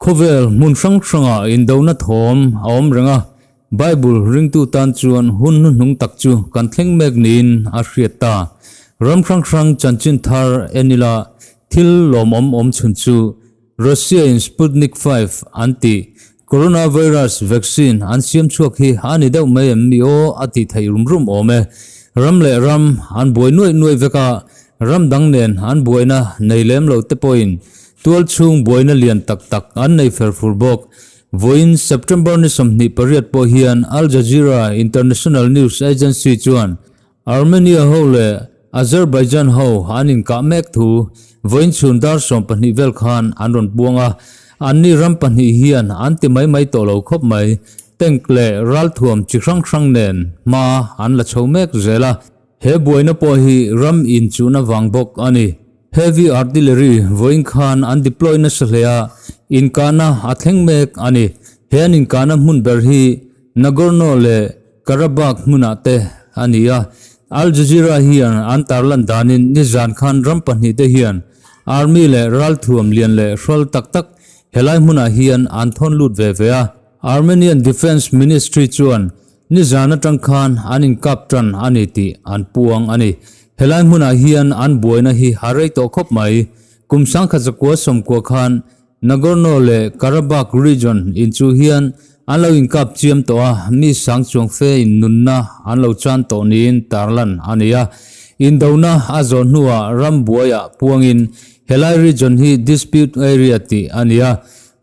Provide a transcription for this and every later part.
Khawvel hmun hrang hrangah indona thawm a awm reng a, Bible ringtu tan chuan hun hnuhnung tak chu kan thleng mek niin a hriat ta. Ram hrang hrang chanchin thar en ila thil lawmawm awm chhun chu Russia-in Sputnik V an tih coronavirus vaccine an siam chhuak hi a ni deuh mai em mi aw a tih theih rum rum awm e. Ram leh ram an buai nuaih nuaih vek a, ram dang nen an buaina nei lem lo te pawhin tual chhung buaina lian tak tak an nei fer fur bawk. Vawiin September ni 28 pawh hian Al Jazeera International News Agency chuan Armenia ho leh Azerbaijan ho an inkah mek thu vawiin chhun dar 12 vel khan an rawn puang a, anni ram pahnih hian an ti mai mai tawh lo khawp mai. Tank leh ralthuam chi hrang hrang nen hma an la chho mek zel a, he buaina pawh hi ram inchuhna vang bawk a ni. Heavy artillery vawiin khan an deploy nasa hle a, inkahna a thleng mek a ni. He an inkahna hmun ber hi Nagorno leh Karabakh hmunah te a ni a, Al Jazeera hian an tarlan danin nizan khan ram pahnihte hian army leh ralthuam lian leh hrawl tak tak helai hmunah hian an thawn lut ve ve a. Armenian Defence Ministry chuan nizan atang khan an inkap tan a ni tih an puang a ni. Helai hmunah hian an buaina hi a rei tawh khawp mai. Kum 1990 khan Nagorno leh Karabakh region in chu hian an lo inkap chiam tawh a, mi sang chuang fe in nunna an lo chan tawh niin tarlan a ni a. Indona a zawh hnuah ram buaiah puangin helai region hi dispute area tih a ni a.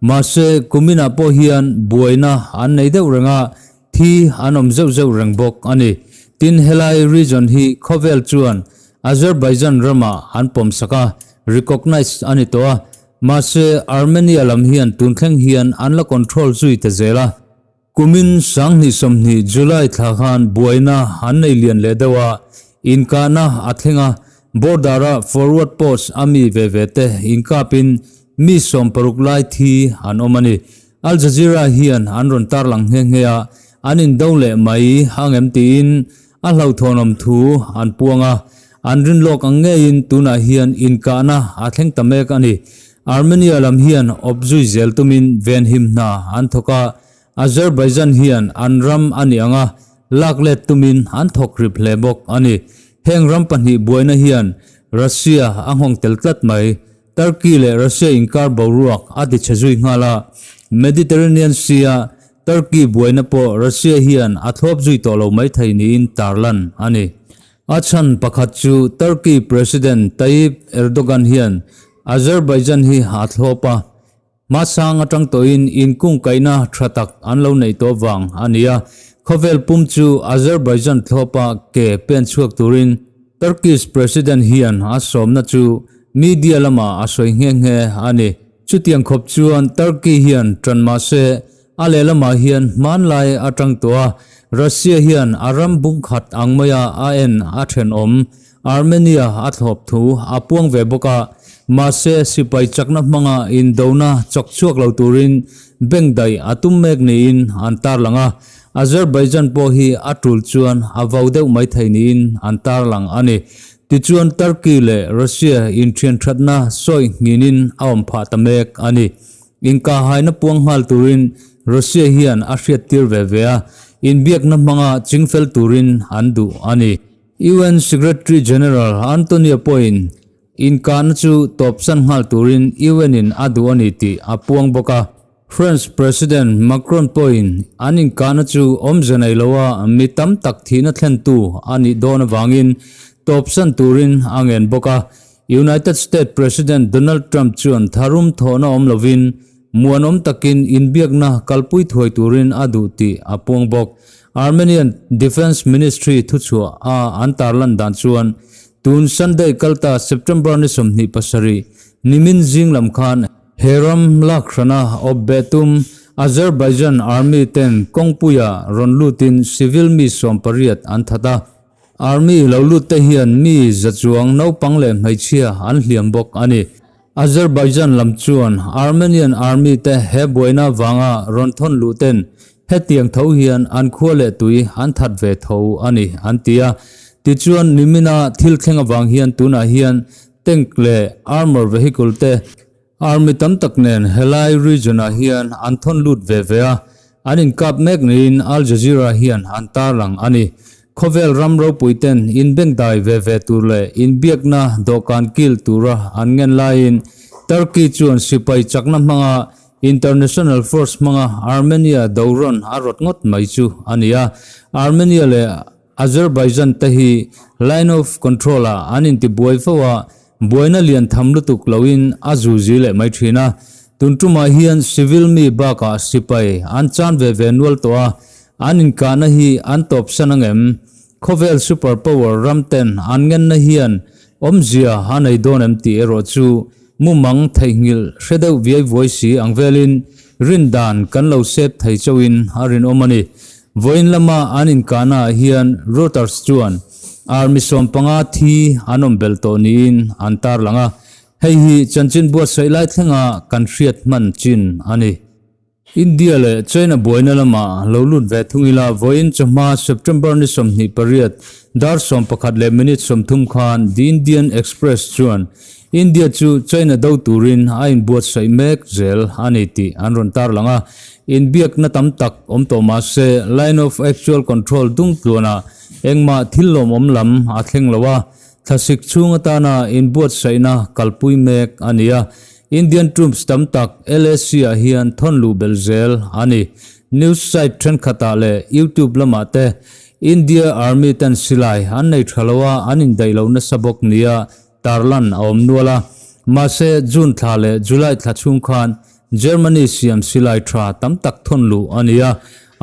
Mahse, kuminah pawh hian buaina an nei deuh reng a, thi an awm zeuh zeuh reng bawk a ni. Tin, helai region hi khawvel chuan Azerbaijan ramah an pawmsak a, recognized a ni tawh a. Mahse, Armenia lam hian tun thleng hian an la control zui ta zel a. Kumin 2020 July thla khan buaina an nei lian leh deuh a, inkahna a thleng a, border-a forward post a mi ve ve te inkapin mi 60 lai thi an awm a ni. Al Jazeera hian an rawn tarlang nghe nghe a, an indo leh mai ang em tiin a hlauhthawnawm thu an puang a, an rinlawk ang ngeiin tunah hian inkahna a thleng ta mek a ni. Armenia lam hian awp zui zel tumin venhim hna an thawk a, Azerbaijan hian an ram a nih anga lak let tumin an thawk rip hle bawk a ni. Heng ram pahnih buaina hian Russia a nghawng tel tlat mai. Turkey leh Russia inkar boruak a ti chhe zui nghal a, Mediterranean Sea-a Turkey buaina pawh Russia hian a thlawp zui tawh lo mai thei niin tarlan a ni. A chhan pakhat chu Turkey President Tayyip Erdogan hian Azerbaijan hi a thlawp a, hmasang atang tawhin inkungkaihna tha tak an lo neih tawh vang a ni a, khawvel pum chu Azerbaijan thlawpa ke pen chhuak turin Turkish President hian a sawmna chu media lamah a sawi nghe nghe a ni. Chutiang khawp chuan Turkey hian tan mah se a lehlamah hian hmanlai atang tawh a, Russia hian a ram bungkhat ang maia a en a thenawm Armenia a thlawp thu a puang ve bawk a, mahse sipai chakna hmanga indona chawk chhuak lo turin bengdaih a tum mek niin an tarlang a, Azerbaijan pawh hi a tul chuan a vau deuh mai thei niin an tarlang a ni. Tichuan Turkey leh Russia inthianthatna sawi nghinin a awm phah ta mek a ni. Inkahaina puang nghal turin Russia hian a hriattir ve ve a, inbiakna hmanga chingfel turin an duh a ni. UN Secretary General Antonio pawhin inkahna chu tawpsan nghal turin UN-in a duh a ni tih a puang bawk a. France President Macron pawhin an inkahna chu awmze nei loa mi tam tak thihna thlentu a nih dawn avangin tawpsan turin a ngen bawk a. United States President Donald Trump chuan tharum thawhna awm lovin muanawm takin inbiakna kalpui thuai turin a duh tih a puang bawk. Armenian Defence Ministry thuchhuah a an tarlan dan chuan tun Sunday kalta September ni 27 nimin zing lam khan He ram lakhrana awp beh tum Azerbaijan Army ten kawngpuia rawn lutin civil mi 80 an that a. Army lo lut te hian mi za chuang naupang leh hmeichhia an hliam bawk a ni. Azerbaijan lam chuan Armenian Army te he buaina vanga rawn thawn luh ten hetiang tho hian an khua leh tui an that ve tho a ni an ti a. Tichuan, nimina thil thleng avang hian tunah hian tank leh armour vehicle te army tam tak nen helai region-ah hian an thawn lut ve ve a, an inkap mek niin Al Jazeera hian an tarlang a ni. Khawvel ram ropui ten inbengdai ve ve tur leh inbiakna dawhkan kil tura an ngen laiin Turkey chuan sipai chakna hmanga International force hmanga Armenia do rawn a rawt ngawt mai chu a ni a. Armenia leh Azerbaijan te hi line of control ah an intibuai fo a, buaina lian tham lutuk loin a zuzi leh mai thin a. Tun tumah hian civil mi bakah sipai an chan ve ve nual tawh a, an inkahna hi an tawpsan angem? Khawvel super power ram ten an ngenna hian awmzia a nei dawn em tih erawh chu mumang theihnghilh hre deuh viai vuai si ang velin rindan kan lo sep thei chauhin a rinawm a ni. Vawiin lama an inkahna ah hian Reuters chuan army 15 thi an awm belh tawh niin an tarlang a, hei hi chanchin buatsaih lai thlenga kan hriat hman chin a ni. India leh China buaina lamah lo lut ve thung ila, vawiin chawhma September ni 28 dar 11 leh minute 30 khan The Indian Express chuan India chu China do turin a inbuatsaih mek zel a ni tih an rawn tarlang a. Inbiakna tam tak awm tawh mah se Line of Actual Control dung tluanah engmah thil lawmawm lam a thleng lo a, thlasik chhung atana inbuatsaihna kalpui mek a ni a. Indian troops tam tak LAC ah hian thawn luh belh zel a ni. News site thenkhatah leh YouTube lamah te India Army ten silai an nei tha lo a, an indaih lo nasa bawk nia tarlan a awm nual a. Mahse, June thla leh July thla chhung khan Germany siam silai tha tam tak thawn luh a ni a.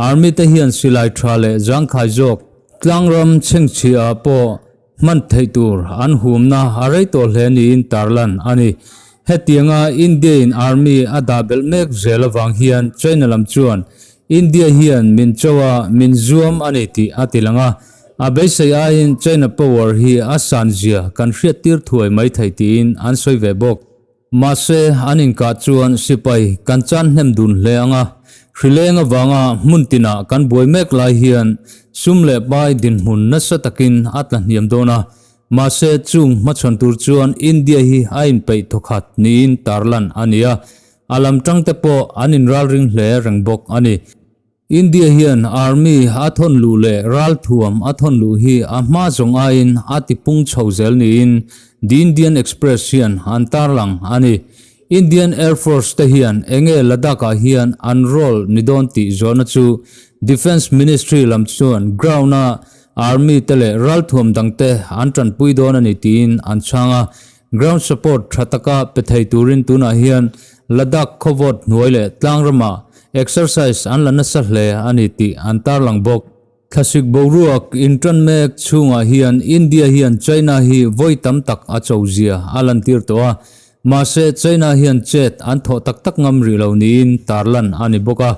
Army te hian silai tha leh zangkhai zawk tlangram chhengchhia ah pawh Hman theih tur an humna a rei tawh hle niin tarlan a ni. Hetianga India-in Army a dah belh mek zel avang hian China lam chuan India hian min cho a, min zuam a ni tih a ti lang a. A beisei aiin China power hi a san zia kan hriattir thuai mai thei tiin an sawi ve bawk. Mahse, an inkah chuan sipai kan chan hnem dun hle ang a, hrileng avanga hmun tinah kan buai mek lai hian sum leh pai dinhmun nasa takin a tla hniam dawn a. Mahse, chung hmachhawn tur chuan India hi a inpeih thawkhat niin tarlan a ni a, a lam tangte pawh an inralring hle reng bawk a ni. India hian Army a thawn luh leh ralthuam a thawn luh hi a hma zawng aiin a tipung chho zel niin The Indian Express hian an tarlang a ni. Indian Air Force te hian enge Ladakh-ah hian an role ni dawn tih zawhna chu Defence Ministry lam chuan ground-a Army te leh ralthuam dangte an tanpui dawn a ni tiin an chhang a. Ground support tha taka pe thei turin tunah hian Ladakh khawvawt hnuai leh tlangrama exercise an la nasa hle a ni tih an tarlang bawk. Thlasik boruak intan mek chhungah hian India hian China hi vawi tam tak a cho zia a lantir tawh a, mahse China hian chet an thawh tak tak ngam rih lo niin tarlan a ni bawk a.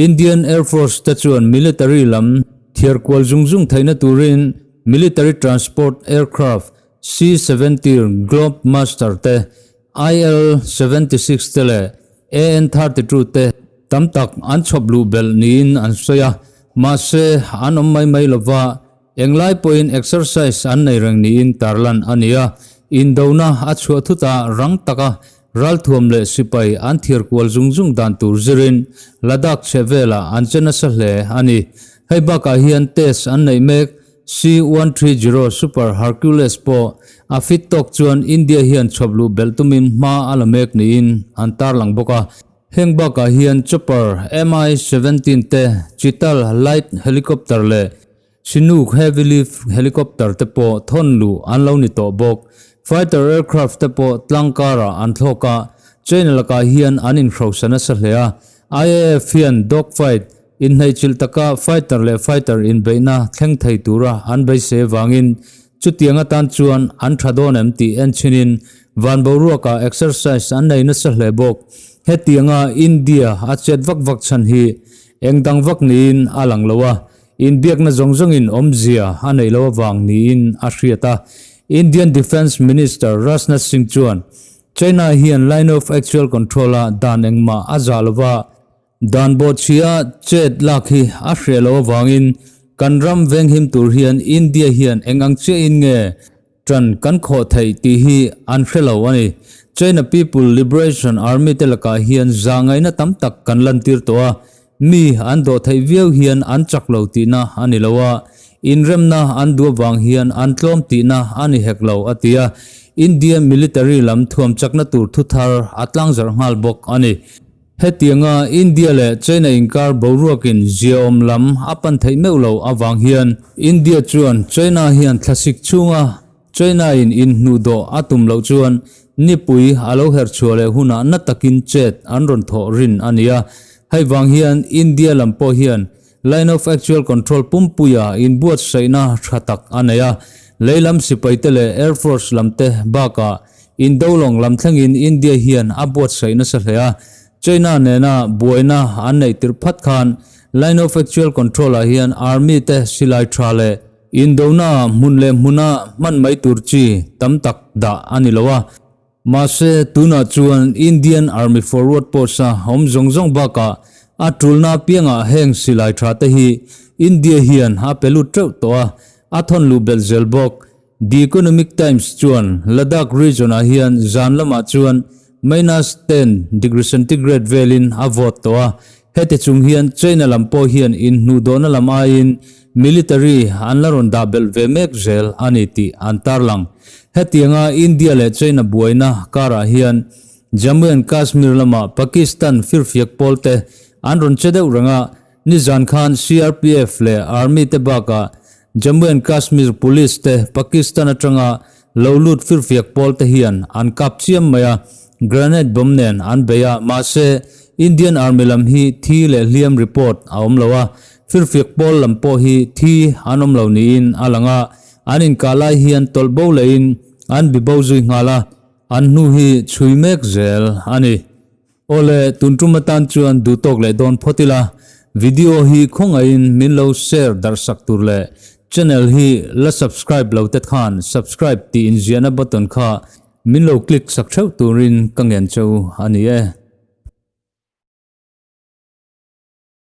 Indian Air Force te chuan military lam thiar kual zung zung theihna turin military transport aircraft C-70 Globemaster te, IL-76 te leh AN-32 te tam tak an chhawp luh belh niin an sawi a, mahse an awm mai mai lova, englai pawhin exercise an nei reng niin tarlan a ni a, indona a chhuah thutah rang taka ralthuam leh sipai an thir kual zung zung dan tur zirin Ladakh chhehvelah an che nasa hle a ni. Hei bakah hian test an neih mek. C-130 Super Hercules pawh a fit tawk chuan India hian chhawp luh belh tumin hma a la mek niin an tarlang bawk a. Heng bakah hian chopper Mi-17 te, Chital light helicopter leh Chinook heavy lift helicopter te pawh thawn luh an lo ni tawh bawk. Fighter aircraft te pawh tlang karah an thlawk a, China lakah hian an inhrosa nasa hle a. IAF hian dogfight Inhneihchilh taka fighter leh fighter inbeihna thleng thei tura an beisei avangin chutiang atan chuan an tha dawn em tih en chhinin van boruakah exercise an nei nasa hle bawk. Hetianga India a chet vak vak chhan hi eng dang vak niin a lang lo a, inbiakna zawng zawngin awmzia a neih loh avang niin a hriat a. Indian Defence Minister Rajnath Singh chuan China hian Line of Actual Control-a dan engmah a zah lova, Dan bawhchhia chet lak hi a hreh loh avangin Kan ram venghim tur hian India hian eng ang chiahin nge ṭan kan khawh theih tih hi an hre lo a ni. China People Liberation Army te lakah hian zahngaihna tam tak kan lantir tawh a, mi an dawh theih viau hian an chak lo tihna a ni lo a, inremna an duh avang hian an tlawm tihna a ni hek lo, a ti a. India military lam thuam chakna tur thuthar a tlangzarh nghal bawk a ni. Hetianga India leh China inkar boruakin ziaawm lam a pan theih meuh lo avang hian India chuan China hian thlasik chhunga China-in inhnuhdawh a tum loh chuan nipui a lo herh chhuah leh hunah na takin chet an rawn thawh rin a ni a. Hei vang hian India lam pawh hian Line of Actual Control pumpuia inbuatsaihna tha tak a nei a, lei lam sipaite leh Air Force lamte bakah Indolawng lam thlengin India hian a buatsaih nasa hle a. China nena buaina an neih tirh phat khan Line of Actual Control-ah hian Army te silai tha leh Indona hmun leh hmuna hman mai tur chi tam tak dah a ni lo a. Mahse, tunah chuan Indian Army Forward Post-a awm zawng zawng bakah a tulna apiangah heng silai tha te hi India hian a pe lut teuh tawh a, a thawn luh belh zel bawk. The Economic Times chuan Ladakh region-ah hian zan lamah chuan minus 10 degree centigrade velin a vawt tawh a, heti chung hian China lam pawh hian inhnuhdawhna lam aiin Military an la rawn dah belh ve mek zel a ni tih an tarlang. Hetianga India leh China buaina karah hian Jammu and Kashmir lama Pakistan firfiak pawlte an rawn che deuh reng a, nizan khan CRPF leh Army te bakah Jammu and Kashmir Police te Pakistan atanga lo lut firfiak pawlte hian an kap chiam mai a, grenade bomb nen an bei a, mahse Indian Army lam hi thi leh hliam report a awm lo a, firfiak pawl lam pawh hi thi an awm lo niin a lang a, an inkah lai hian tawlh bo lehin an bi bo zui nghal a, an hnu hi chhui mek zel a ni. Awle, tun tum atan chuan duh tawk leh dawn phawt ila, video hi khawngaihin min lo share darh sak tur leh channel hi la subscribe lo te khan subscribe tih inziahna button kha min lo click sak theuh turin ka ngen cheu a ni e.